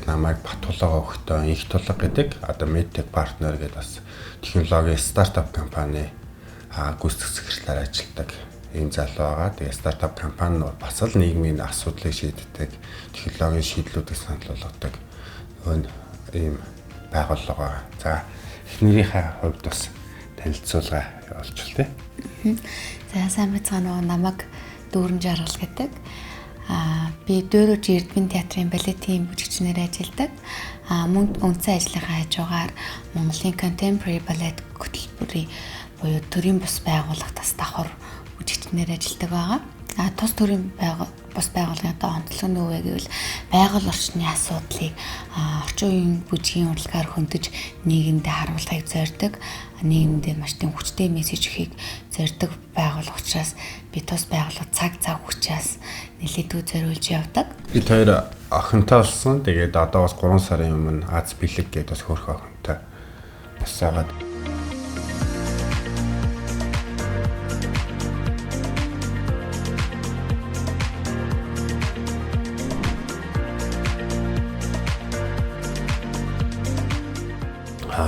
Намайг Батулга өгтөө Инх Тулга гэдэг одоо MedTech партнер гэдэг бас технологийн стартап компани гүйцэтгэх захирлаар ажилладаг ийм залуу байгаа. Тэгээ стартап компани нь бас л нийгмийн асуудлыг шийддэг, технологийн шийдлүүдийг санал болгодог нөгөө ийм байгууллага байгаа. За, эхнэрийнхээ хувьд бас танилцуулга явуулчих тий. За, сайн байцгаана уу? Намайг Дүүрэн Жаргал гэдэг. Би Дөрөж Эрдмийн театрын балетын бүжигчнээр ажилладаг. Мөн үндсэн ажлынхаа хажуугаар Монголын contemporary ballet хөтөлбөрийн буюу төрийн бус байгууллагт бас давхар бүжигчнээр ажилладаг байгаа. Тус төрийн бус байгууллагын одоо онцлог нь юу вэ гэвэл байгаль орчны асуудлыг орчин үеийн бүжгийн урлагаар хөндөж нийгэмдээ харуулахыг зорьдог, нийгэмдээ маш тийм хүчтэй мессеж өгөхийг зорьдог байгууллага учраас би тус байгууллага цаг зав хүчээс нэлээдгүй зориулж явдаг. Бид хоёр охинтой болсон. Тэгээд одоо бас 3 сарын өмнө Аз бэлэг гэдэг бас хөөрхөн охинтой бас саагаад.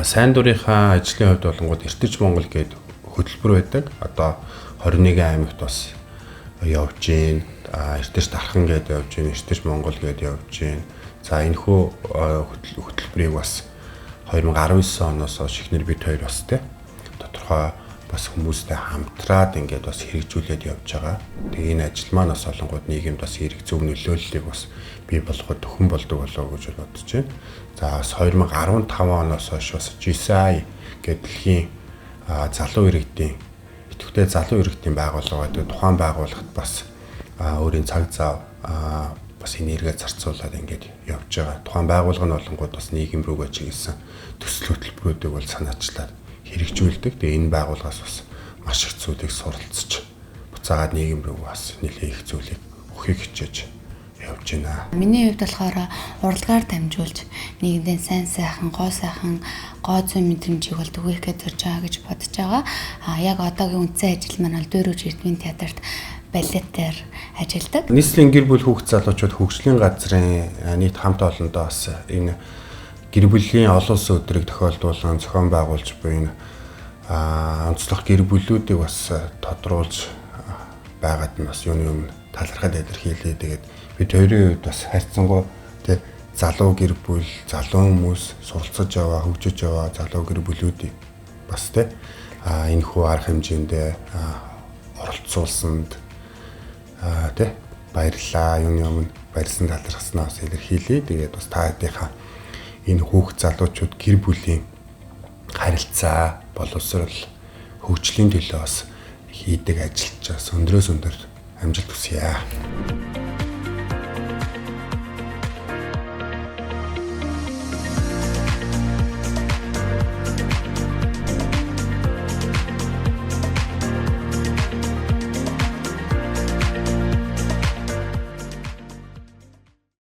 Сайн дурынхаа ажлын хувьд болонгууд Эртэж Монгол гэдэг хөтөлбөр байдаг. Одоо 21 аймагт бас явж гин. Эртэж Дархан гэдэг явж гин, Эртэж Монгол гэдэг явж гин. За, энэхүү хөтөлбөрийг бас 2019 оноос хойш эхнэр бид хоёр бас те тодорхой бас хүмүүстэй хамтраад ингээд бас хэрэгжүүлээд явж байгаа. Тэгээ энэ ажил маань бас олонгууд нийгэмд бас хэрэг зөв нөлөөллийг бас бий болгоход төхөн болдог болоо гэж бодож байна. За, бас 2015 оноос хойш бас GCI гэдэг дэлхийн залуу иргэдийн идэвхтэй залуу иргэдийн байгууллага байдаг. Тухайн байгууллагт бас өөрийн цаг зав бас энерги зарцуулаад ингээд явж байгаа. Тухайн байгууллага нь болонгууд бас нийгэм рүүгээ чиглэсэн төсөл хөтөлбөрүүдийг бол санаачлаад хэрэгжүүлдэг. Тэгээ энэ байгууллагаас бас маш их зүйлийг суралцж буцаагаад нийгэм рүү бас нэлээд их зүйлийг өгөхийг хичээж явж байна. Миний хувьд болохоор урлагаар дамжуулж нийгэмдээ сайн сайхан, гоо сайхан, гоо зүйн мэдрэмжийг бол түгээх гэж зорж байгаа гэж бодож байгаа. Яг одоогийн үндсэн ажил маань бол Дөрөж Эрдмийн театрт балетээр ажилладаг. Нийслэлийн гэр бүл хүүхд залуучууд хөгжлийн газрын нийт хамт олондоо бас энэ гэр бүлийн олон улсын өдрийг тохиолдуулан зохион байгуулж буй энэ онцлог гэр бүлүүдийг бас тодруулж байгаад нь бас юуны өмнө талархал илэрхийлээ. Тэгээд бид хоёрын хувьд бас хайрцангуй тэ залуу гэр бүл, залуу хүмүүс суралцаж яваа, хөгжиж яваа залуу гэр бүлүүдийг бас тэ энэхүү арга хэмжээндээ оролцуулсанд тэ баярлалаа. Юуны өмнө баярлсан талархснаа бас илэрхийлье. Тэгээд бас та хэдийнхаа энэ хүүхд залуучууд гэр бүлийн харилцаа, боловсрол, хөгжлийн төлөө бас хийдэг ажилч бас өндрөөс өндөр амжилт хүсье.